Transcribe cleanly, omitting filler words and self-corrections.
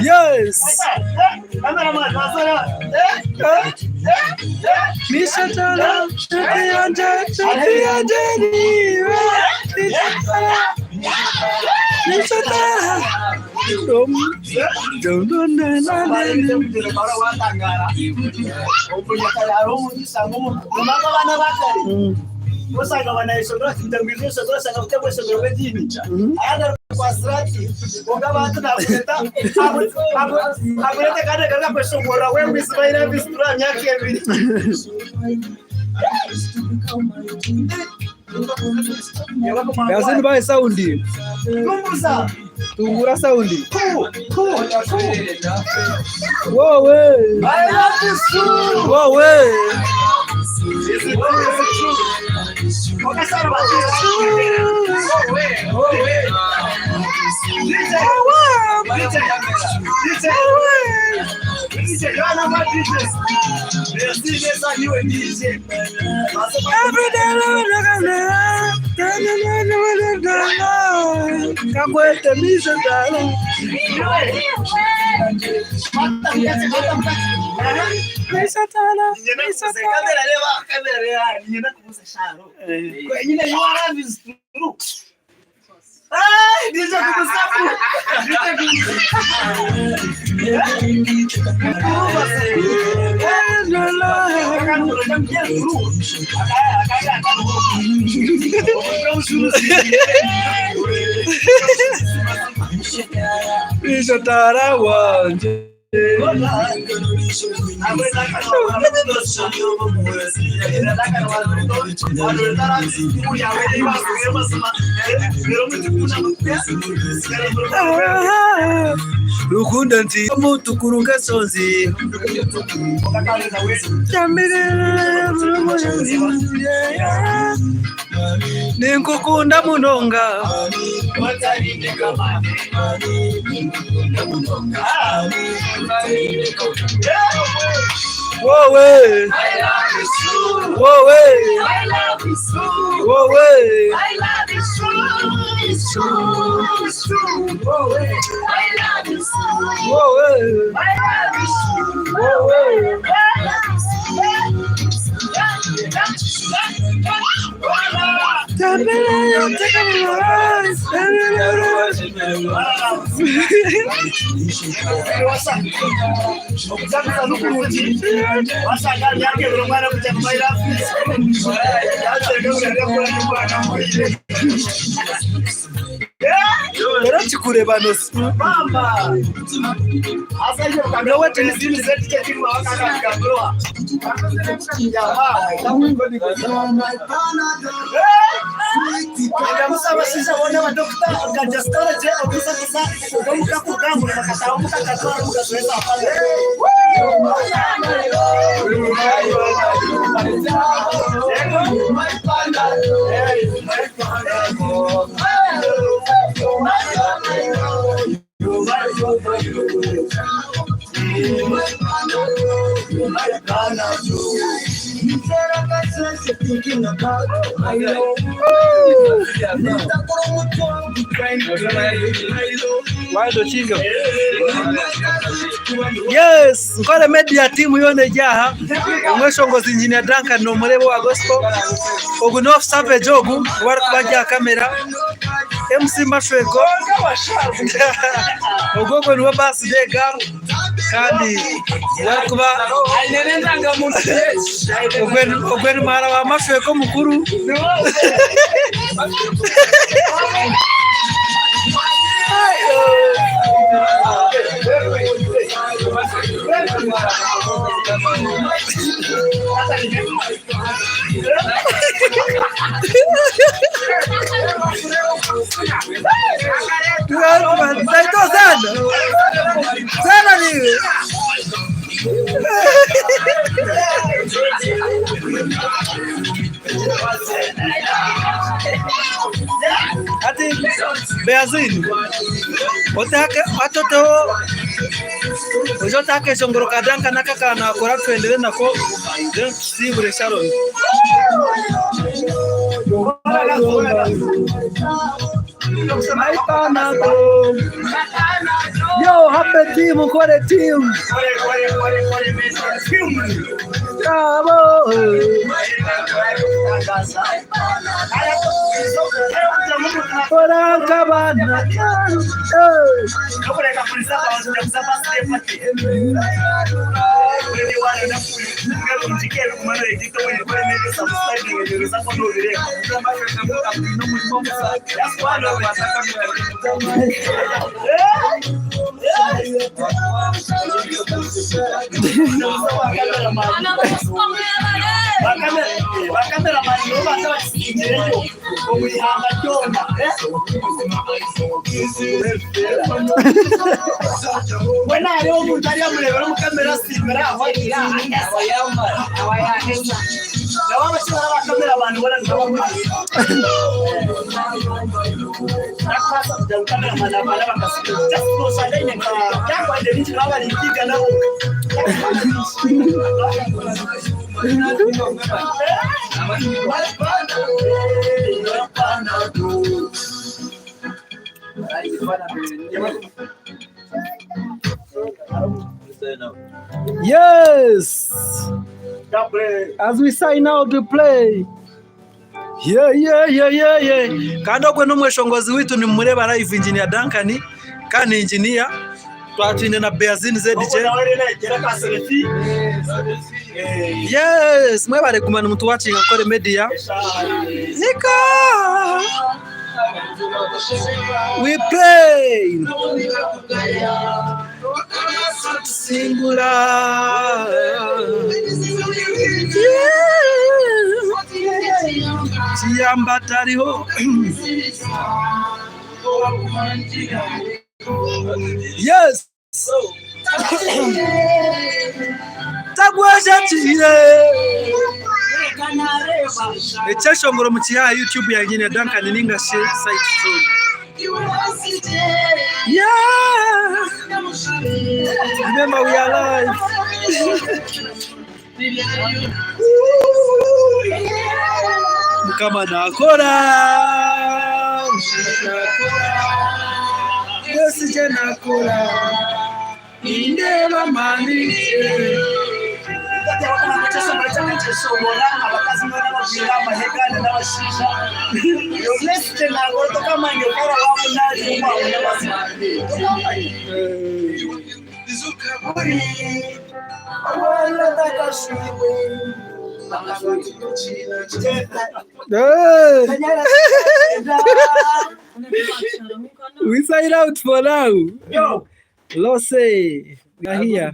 Yes. Nishatara, nshuti yangye, nshuti yangye niiwe. Nishatara, nishatara. Dum, dum, dum, dum, dum, dum. Yazini bahe saundi. Tungura saundi. Wowe. Wowe. Kakwete misho dala. Misho tara wanje. Rukundo nti mutukuru nk'esonzi. Ninkukunda munonga. Wowe. Wowe. Wowe. Wowe. Wowe. Rero kikureeba Yes, Nkore Media team yoona eri aha. Omweshongozi Engineer Duncan nomureeba owa gospel. Ogu ni Off Savage ogu niwe arikuba ari aha kamera. MC Mashwego ogu ogwo niwe birthday girl kandi niwe arikuba ogwe ni muhara wa Mashwego mukuru. Sana sana niwe Ati Beazini otake atoteho. Oije ote akeshongoro ka Duncan aka aka nakora tuhendere nako then tusiibure Sharon. Yo, happy team, Nkore team. Bravo. Orakabana. Hey. Yes! As we sign out to play. Yeah, yeah, yeah, yeah, yeah. Kandi ogwe n'omweshongozi waitu nimumureba live Engineer Duncan kandi engineer twatwine na Beazin ZJ. Yes, mwebare kuguma nimutuwatchinga Nkore Media. Nika! We play! Singula. Kiyamba tariho. Yes. Tagwashatire. Ekyeshongoro mukihe aha YouTube ya Engineer Duncan ninga shi site zoona. Yeah! Remember we are live. Mukama nakora. Besigye nakora. Nindeeba amaani ge. Hey! We sign out for now. Lose, we are here.